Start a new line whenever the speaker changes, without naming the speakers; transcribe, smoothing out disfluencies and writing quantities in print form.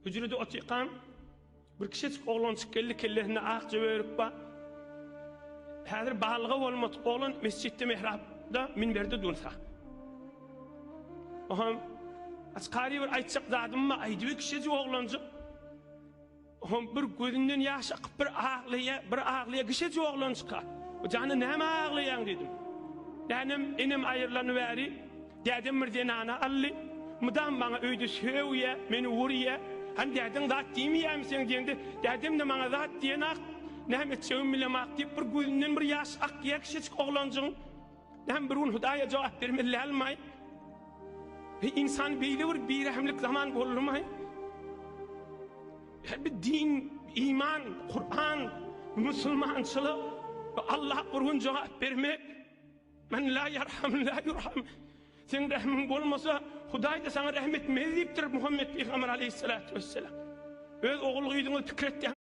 Hüjrede otyrkam, bir kiçijik oglanjyk geldi, kellesinde akja börük bar. Häzir balyga bolmadyk oglan mesjitde mihrapda, minberde dursa. Oňam Açkary bir aýtjak zadym bar, aýdyber kiçijik oglanjyk. Oňam bir gözünden ýaş akyp bir aglaýar, bir aglaýar, kiçijik oglanjyka. Jana näme aglaýaň diýdim. Dänem, enem aýrylany bäri Dädem bir zenany aldy. Mydam maňa öýde sögýä, meni urýa. Hany dädeň zat diýmeýämi seň diýende, dädem-de maňa zat diýenak, näme etjegimi bilemak diýip bir gözünden bir ýaş akýa kiçijik oglanjygyň. Näme bir gün Hudaýa jogap bermeli dälmaý? Heý ynsan beýle bir birehimlik zaman boldumaý? Her bir din, iman, Kuran, musulmançylyk, Allah bir gün jogap bermek. Men la ýarham la ýurham. Seň rehmiň bolmasa, Hudaý-da saňa rehm etmez diýipdir Muhammet pygamber aleýhissalatu wesselam. Öz ogul-gyzyňyzy pikir etýäň.